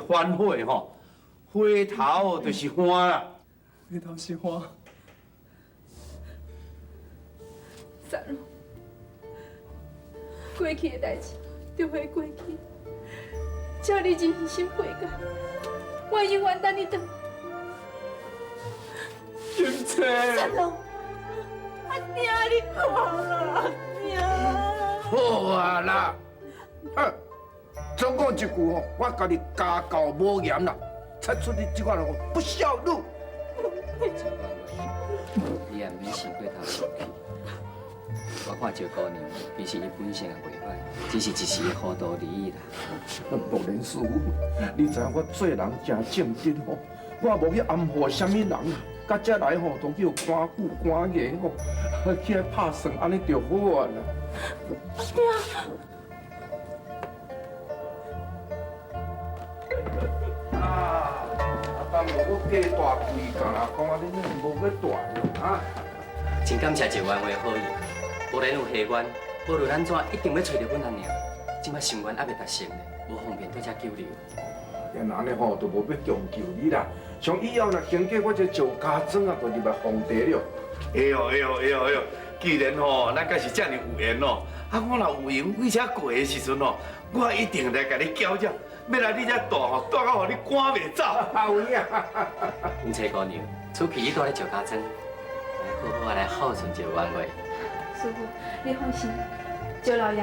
反火吼，火頭就是岸啦。火頭是岸。三龍，過去的代誌就會過去，只要你真心悔改，我永遠等你轉來。金青。三龍，阿爹你看啦，阿爹。好啊啦，哼，總講一句吼，我共你家教無嚴啦，出出你這款人不孝女。你也毋免傷過頭生氣。我看趙姑娘其實伊本性也袂歹，只是一時的糊塗而已啦。木蓮師傅，你知影我做人誠正直吼，我無去暗害啥物人，到這來吼都叫官久官嚴吼，起來拍算按呢就好啊啦。阿爹。啊，阿當無我加大幾工啦，講啊，你無欲大啊？真感謝趙元華的好意。無論有下願，無論按怎，一定欲揣著阮阿娘。這擺心願猶未達成呢，無方便佇遮久留。啊，按呢吼，就無欲強求你啦。像以後若經過我這趙家莊啊，就入來奉茶了。哎喲哎喲哎喲哎喲！既然吼，咱閣是遮爾有緣哦，啊，我若有閒開車過的時陣哦，我一定來共你攪攪，欲來你遮蹛吼，蹛到予你趕袂走。有影。文翠姑娘，此去你蹛咧趙家莊，來好好來孝順趙元華。師傅，你放心，趙老爺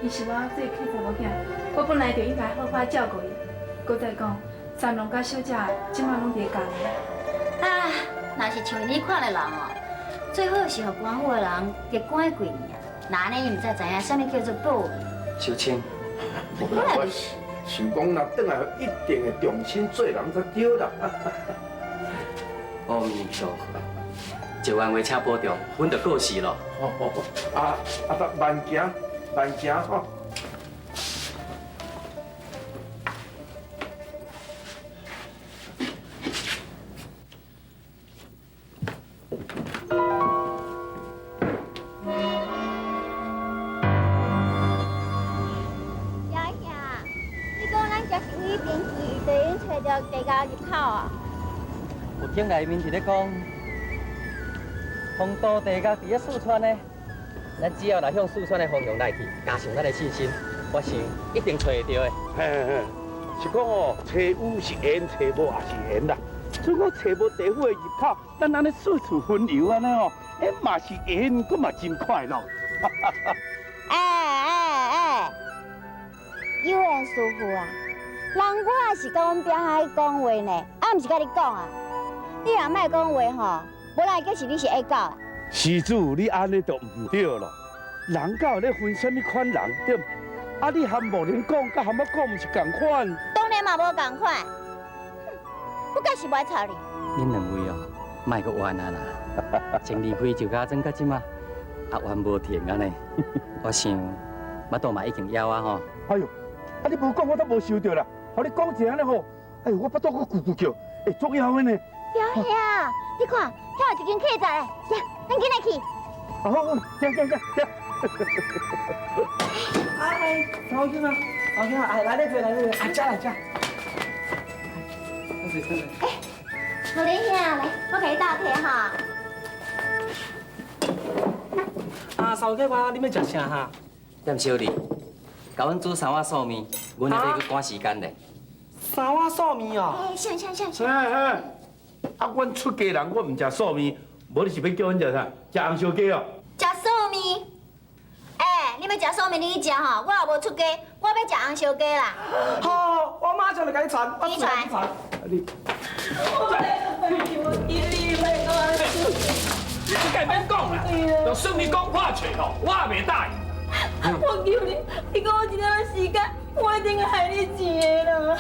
伊是我最契查某囝，我本來就應該好好照顧伊。閣再講，三龍佮小姐這擺攏佇家裡。啊，若是像你款的人哦，最好是予官府的人共關幾年啊，若按呢伊毋才知影啥物叫做報應。秀清，無啦，我想講若轉來一定會重新做人才對啦。阿彌陀佛。趙元華請保重，阮就過世咯。啊啊，得慢行，慢行吼。小兄，你講咱這是位邊去，就用揣著地窖入口啊？有聽內面佇咧講，豐都地窖佇咧四川呢。咱只要若向四川的方向來去，加上咱的信心，我想一定揣會著的。嘿嘿，是講哦，揣有是緣，揣無也是緣啦。所以講揣無地府的入口，咱按呢四處雲遊按呢吼，欸嘛是緣，閣嘛真快樂。哎哎哎，有緣師傅啊，人我是佮阮表兄講話呢，啊，毋是佮你講啊。你若莫講話吼，無人會記是你是下狗啦。施主，你按呢就毋對咯。人敢有咧分啥物款人對毋？啊，你含木蓮講，佮含我講毋是仝款？當然嘛無仝款。哼，我閣是無愛吵你。恁兩位哦，莫閣冤啊啦！從離開趙家莊到這馬，啊冤無停按呢。我想，腹肚嘛已經枵啊吼。哎喲，啊你無講我都無想著啦。予你講一下按呢吼，哎喲，我腹肚閣咕咕叫，會足枵的呢。表兄，你看，遐有一間客棧，來，咱緊來去。好，好，行行行行。哎，老兄啊，老兄啊，哎，來來坐，來來坐，啊，這來這。哎，木蓮兄，來，我共你倒茶哈。啊，三客官，你欲食啥哈？踮小弟，共阮煮三碗素麵，阮還欲閣趕時間咧。三碗素麵哦。哎，啥啥啥啥。哎哎，啊，阮出家人，我毋食素麵，無你是欲叫阮食啥？食紅燒雞哦。食素麵。哎，你欲食素麵，你去食吼，我也無出家，我欲食紅燒雞啦。好，我馬上就共你傳。你傳。你。我求你，你莫講。你該免講啦，就算你講破嘴吼，我也袂答應。我求你，你給我一點仔時間，我一定會還你錢的啦。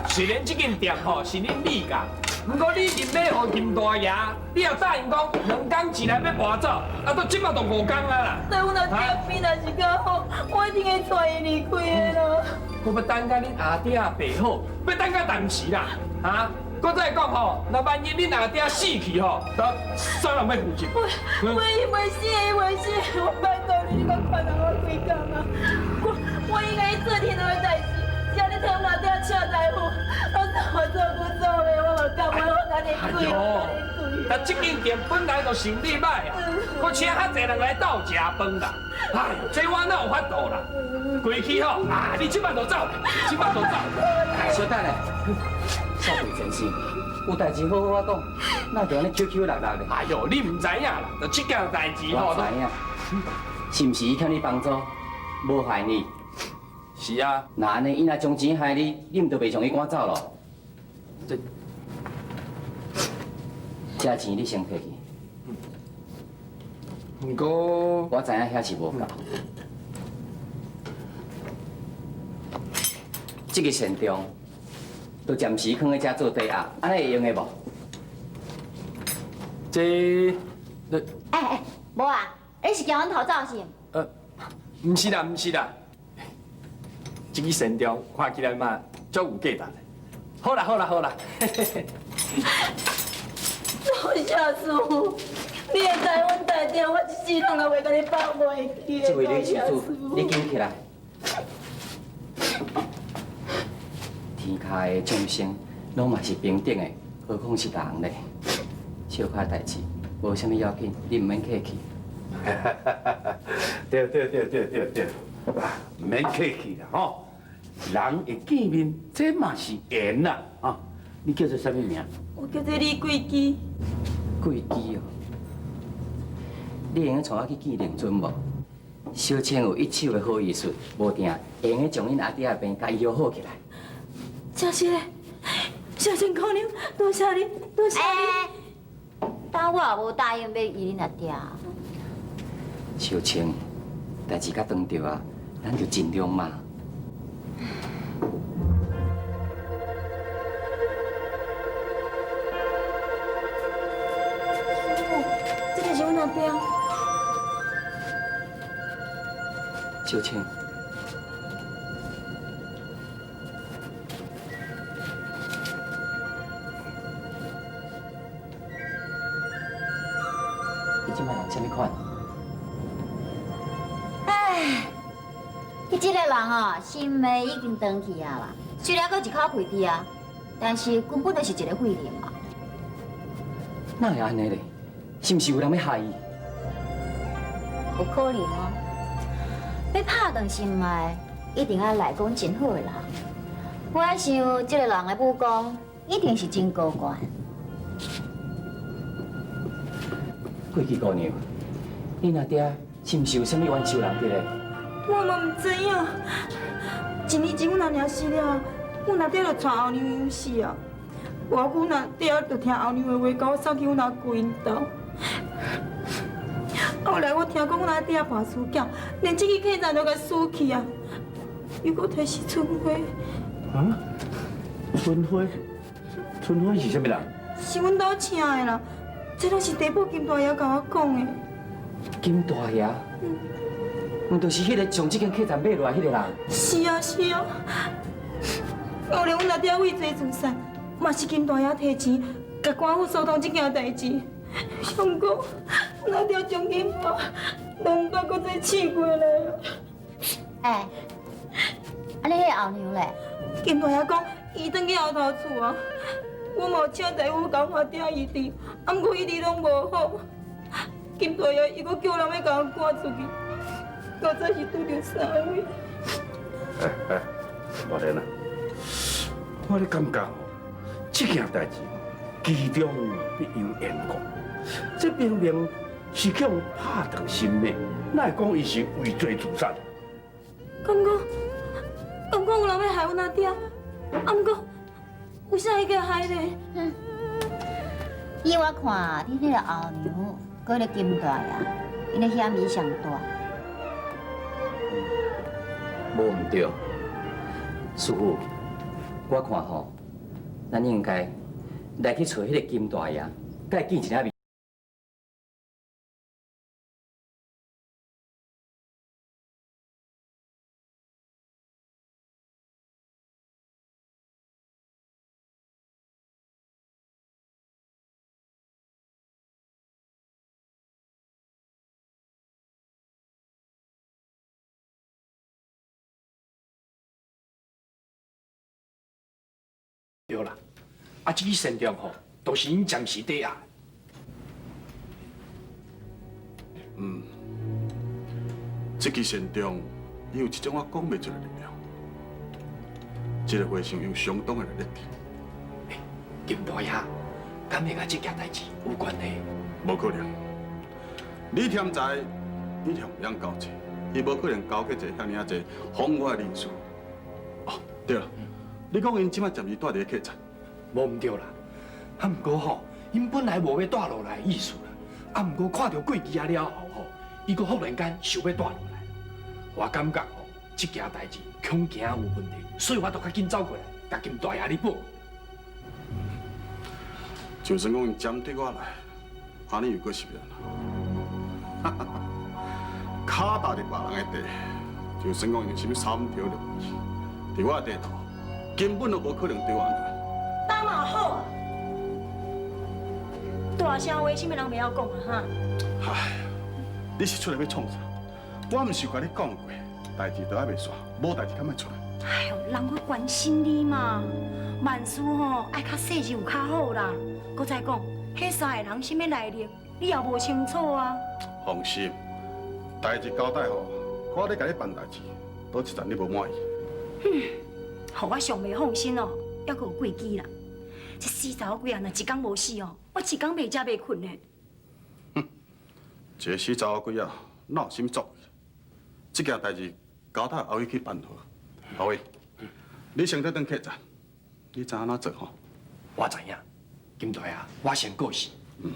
雖然這間店吼是恁李家，毋過你認買予金大爺，你也答應講兩工之內欲搬走，啊，到這馬都五工啊啦。但阮阿爹病若是較好，我一定會帶伊離開的啦。我欲等到恁阿爹病好，欲等到當時啦，哈？閣再講吼，若萬一恁阿爹死去吼，就啥人欲負責？我伊袂死，伊袂死，我拜託你，你閣寬容我幾工啊！我應該做天的代誌，是按呢替阮阿爹請大夫，攏是我做久做袂，我嘛感覺我家己跪，我家己跪。但這間店本來就生意歹啊，閣請較濟人來鬥食飯啦。哎呦，這我哪有法度啦？規氣吼，啊，你這擺就走，這擺就走。小等下，少貴先生，有代誌好好仔講，哪著按呢 Q Q 落落咧？哎呦，你毋知影啦，就這件代誌吼。我知影，是毋是伊欠你幫助，無害你？是啊。若按呢，伊若將錢害你，你毋就袂將伊趕走咯？這這錢你先提去。毋過，我知影遐是無夠。這個善長，就暫時囥佇遮做抵押，按呢會用的無？這，哎哎，無啊，你是驚阮逃走是毋？毋是啦，毋是啦。這個善長看起來嘛，足有價值的。好啦，好啦，好啦。多謝師父，你會知阮代誌，我一世人也袂共你放袂記。這位女施主，你緊起來。天下的眾生，攏嘛是平等的，何況是人咧？小可代誌，無啥物要緊，你毋免客氣。對對對對對對，毋免客氣啦吼。人會見面，這嘛是緣啦啊！你叫做啥物名？我叫做李桂枝。桂枝哦，你會用帶我去見令尊無？小青有一手的好醫術，無定會用將𪜶阿爹的病共醫好起來。真是的，小青姑娘，多謝你，多謝你。但我也無答應欲醫恁阿爹。小青，代誌較當著啊，咱就盡量嘛。師父，這個是阮阿爹。小青，你這擺人啥物款？唉，彼這個人哦，心脈已經斷去啊啦，雖然閣一口氣佇啊，但是根本就是一個廢人嘛。哪會按呢咧？是毋是有人欲害伊？有可能哦。欲拍斷心脈，一定愛內功真好的人。我想這個人的武功一定是真高懸。桂枝姑娘，恁阿爹是毋是有啥物冤仇人佇咧？我嘛毋知影。一年前阮阿娘死了，阮阿爹就帶後娘養死啊。無偌久，阮阿爹就聽後娘的話，共我送去阮阿舅𪜶兜。後來我聽講阮阿爹跋輸囝，連這个客棧都共輸去啊！又閣提是春花。啊？春花？春花是啥物人？是阮兜請的啦，這攏是地鋪金大爺共我講的。金大爺？毋就是彼個將這間客棧買落來彼個人？是啊是啊。後來阮阿爹畏罪自殺，嘛是金大爺提錢，共官府疏通這件代誌。上過，阮阿爹將金箔攏閣閣再試過來啊！哎，啊你彼個後娘咧？金大爺講，伊轉去後頭厝啊。我嘛有請大夫共阮阿爹醫治，啊，毋過醫治攏無好。金大爺伊閣叫人欲共阮趕出去，到這是拄著啥位？哎哎，無蓮啊，我咧感覺吼，這件代誌其中必有緣故。這明明是去予拍斷心脈，哪會講伊是畏罪自殺？敢講，敢講有人欲害阮阿爹？啊，毋過有啥會去害咧？哼，依我看，恁彼個後娘，佮彼个金大爺，𪜶的嫌疑上大。無毋對，師傅，我看吼，咱應該來去揣彼个金大爺，共伊見一下面。對啦，啊，這支善長吼，都是𪜶暫時抵押。嗯，這支善長，伊有一種我講袂出的力量。這個和尚有相當的力量。金大爺，敢會佮這件代誌有關係？無可能。李添財，伊向袂曉交際，伊無可能交過一個遐爾仔濟風華的人士。哦，對了，你講𪜶這擺暫時蹛佇客棧？無毋對啦，啊，毋過吼，𪜶本來無欲蹛落來的意思啦，啊，毋過看著過期仔了後吼，伊閣忽然間想欲蹛落來，我感覺吼，這件代誌恐驚有問題，所以我就較緊走過來，共金大爺你報。就算講𪜶針對我來，按呢又閣是欲按怎？哈哈，跤踏佇別人的地，就算講𪜶啥物三頭六臂，佇我的地頭，根本都無可能對我按怎。打嘛好，大聲話，啥物人袂曉講啊？哈！唉，你是出來欲創啥？我毋是有共你講過，代誌都還袂煞，無代誌敢欲出來。哎喲，人我關心你嘛，萬事吼愛較細緻有較好啦。閣再講，彼三個人啥物來歷，你也無清楚啊。放心，代誌交代好，我咧共你辦代誌，佗一層你無滿意？哼，予我上袂放心哦，猶閣有過機啦。這死查某鬼啊，若一工無死哦，我一工袂食袂睏呢。哼，這個死查某鬼啊，哪有啥物作為？這件代誌交代阿偉去辦好。阿偉，你先轉轉客棧，你知按怎做吼？我知影，金大爺，我先過去。嗯。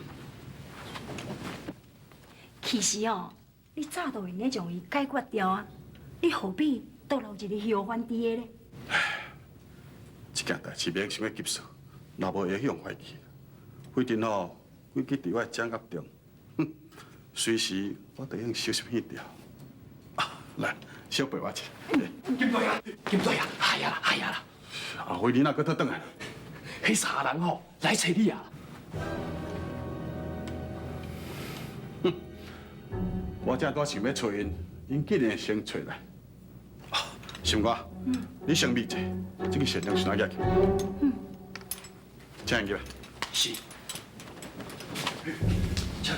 其實哦，你早就會用將伊解決掉啊，你何必多留一個後患佇咧？唉，這件代誌免傷過急躁，若無會予人懷疑。反正吼，規矩佇我的掌握中，哼，隨時我都會用收拾去掉。啊，來，小陪我一下。金大爺，金大爺，害啊啦，害啊啦！阿輝，你哪閣倒轉來？彼三個人吼來揣你啊！哼，我正拄想欲揣𪜶，𪜶竟然先揣來。啊，心肝，你先覕者，這个善良先拿起。嗯。請入來。是。請。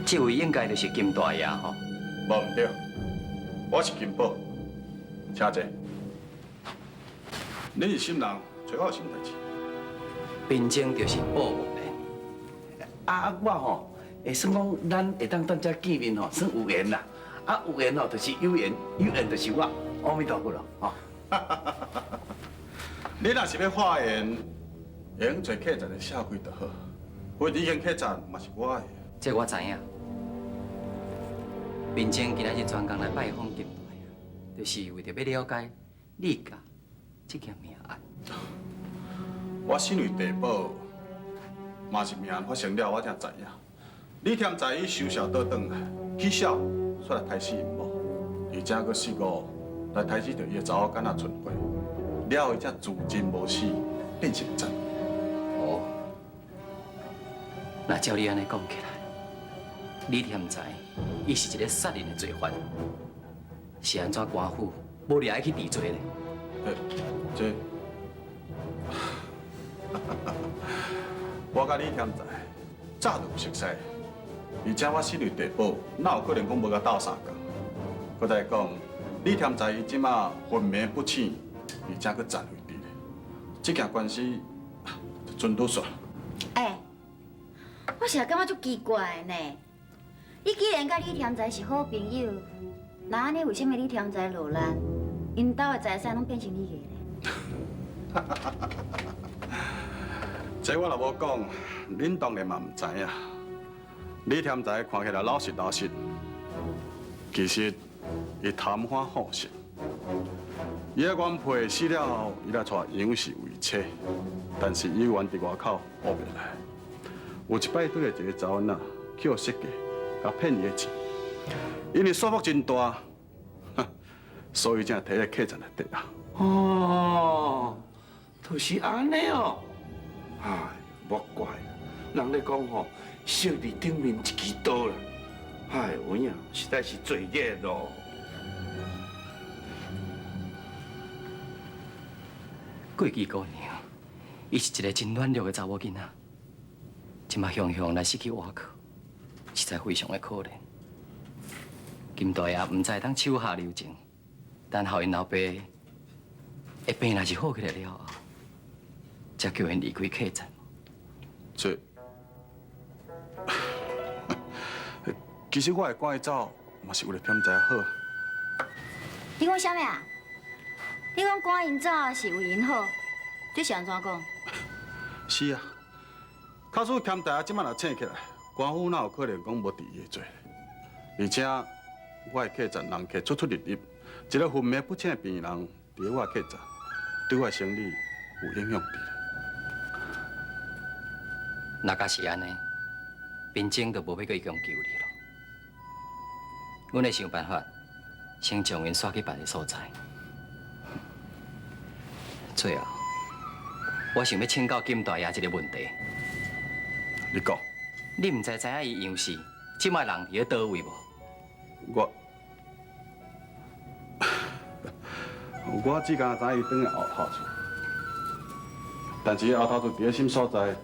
這位應該就是金大爺吼。無毋對，我是金寶，請坐。你是啥人？揣我有啥物代誌？貧僧就是報夢蓮。啊，我吼會算講，咱會當當遮見面吼，算有緣啦。啊，有緣吼，就是有緣，有緣就是我。阿彌陀佛咯，吼。你若是欲化緣，會用揣客棧的社會就好。反正這間客棧嘛是我的。這我知影。貧僧今仔日專工來拜訪金大爺，就是為著欲了解李家這件命案。我身為地保，嘛是命案發生了，我才知影。李添財伊收潲倒轉來，起痟煞來刣死𪜶某，而且閣四五來刣死著伊的查某囡仔春花，了後伊才自盡無死，變成真。哦，那照你按呢講起來，李添財伊是一个殺人的罪犯，是按怎官府無掠伊去治罪咧？欸，這，我佮李添財早就有熟似，而且我身為地保，哪有可能講無共鬥相共？閣再講，李添財伊這馬昏迷不醒，而且閣殘廢佇咧，這件官司就準拄煞。欸，我實在感覺足奇怪的呢。你既然佮李添財是好朋友，那按呢為啥物李添財落難，𪜶兜的財產攏變成你的咧？這我若無講，恁當然嘛毋知影。李添財看起來老實老實，其實伊貪歡好色。伊的原配死了後，伊來娶楊氏為妻，但是伊猶原佇外口烏白來。有一擺拄著一個查某囡仔去予設計，共騙伊的錢，因為數目真大，所以才提個客棧來抵押。哦，就是按呢哦。哎，莫怪，人咧講吼，色字頂面一支刀啦。哎，有影，實在是罪孽咯。桂枝姑娘，伊是一个真软弱的查某囡仔，这马雄雄来失去倚靠，实在非常的可怜。金大爷毋知当手下留情，等予𪜶老爸的病若是好起来了后，才叫𪜶离开客栈。这，其实我会赶伊走，嘛是为了添财好。你讲啥物啊？你讲赶𪜶走是为𪜶好，这是按怎讲？是啊，假使添大爷这摆若醒起来，官府哪有可能讲无治伊的罪？而且我的客栈人客出出入入，一个昏迷不醒的病人，伫咧我的客栈，对我的生理有影响伫咧。若假是按呢，贫僧就无欲阁强求你咯。阮会想办法，先将𪜶徙去别个所在。最后，我想欲请教金大爷一个问题。你讲。你毋知知影伊杨氏这摆人伫咧佗位无？我只敢知伊转来后头厝，但是后头厝伫咧啥所在，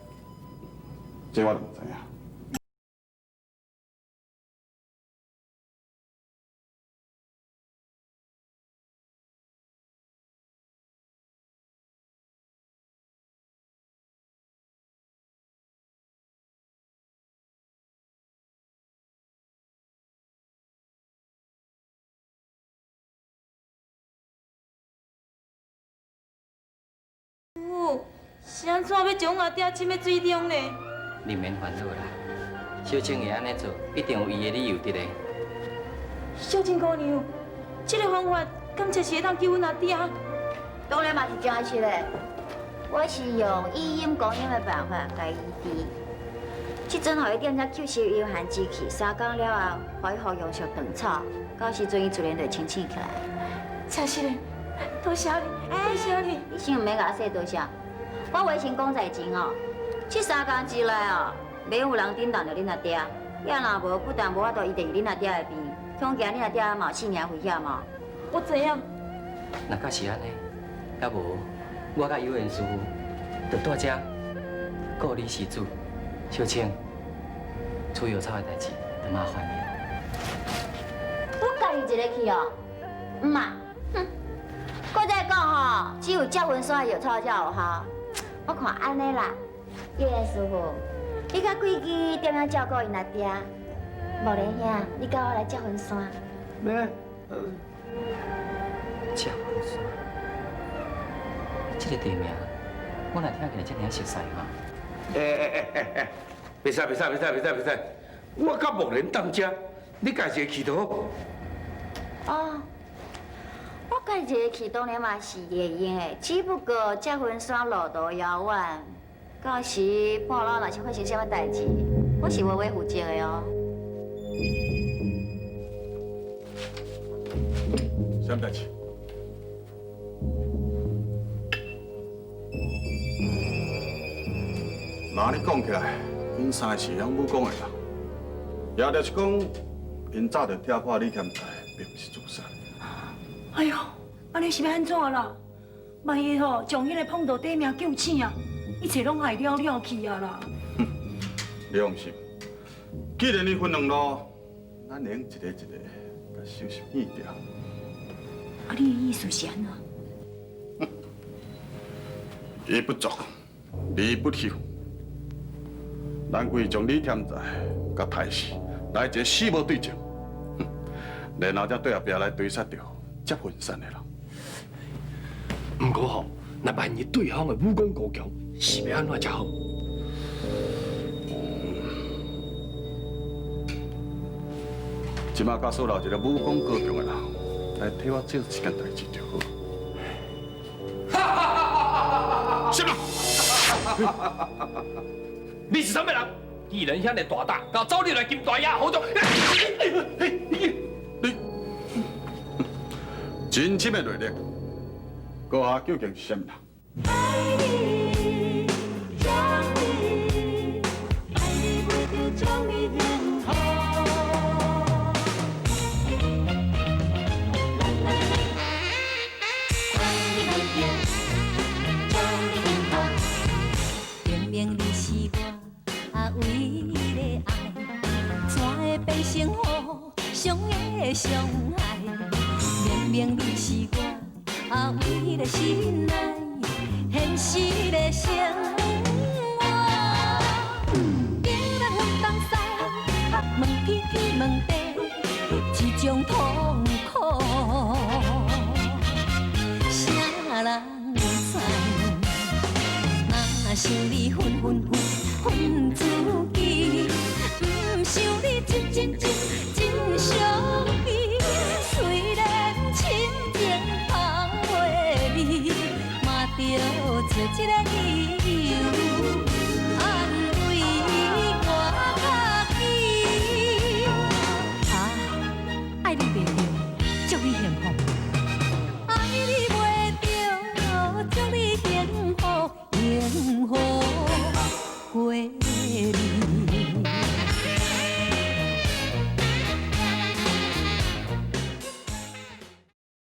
这我就毋知影。是按怎欲将阮阿爹浸佇水中呢？你免烦恼啦，小青会按呢做，一定有伊的理由伫咧。小青姑娘，这个方法敢确实会当救阮阿爹？当然嘛是真实的，我是用以阴攻阴的办法共伊医治。这阵予伊踮遮吸收阴寒之气，三工了后，予伊服用上断草，到时阵伊自然就会清醒起来。真实的，多谢你，多谢你。你先毋免共我说多谢。我话先讲在前哦，这三工之内哦，袂有人叮当著恁阿爹，也若无，不但无法度医著恁阿爹的病，恐惊恁阿爹嘛有性命危险哦。我知影。若假是按呢，抑无我佮有缘师父就蹛遮顾你施主，小青，取药草的代志就麻烦你了。我家己一个去哦，毋嘛，哼，阁再讲吼，只有接云山的药草才有效。我看按呢啦，有缘师父，你佮桂枝踮遐照顾𪜶阿爹，无连兄，你佮我来接云山。咩？接云山，这个地名，我若听起来遮尔熟似吼。哎哎哎哎哎，袂使袂使袂使袂使袂使，我佮木莲踮遮，你家己一个去就好。哦，我家己一个去当然嘛是会用的，只不过接云山路途遥远，到时半路若是发生啥物代志，我是无话负责的哦。啥物代志？那你讲起来，𪜶三个是会晓武功的人，也就是讲，𪜶早就拆破李添财，并毋是自杀。哎哟，按呢是欲按怎啦？万一吼将彼个碰到短命救醒啊，一切拢害了了去啊啦！你放心，既然伊分两路，咱会用一个一个共收拾变掉。啊，你的意思是按怎？一不做，二不休。咱规将李添财佮太师来一个死无对证，然后才对后壁来追杀著接云山的人。毋过吼，若万一对方的武功高强，是欲按怎才好？这马假使留一个武功高强的人来替我做这件代志就好。什么？你是啥物人？既然遐尔大胆，敢走入来金大爷好处？你真深的内力，阁下究竟是啥物人？爱你，将你，爱你袂着将你幸福。爱你袂着将唯一的愛，怎會變成互相的傷害？明明你是我唯一的心愛，現實的生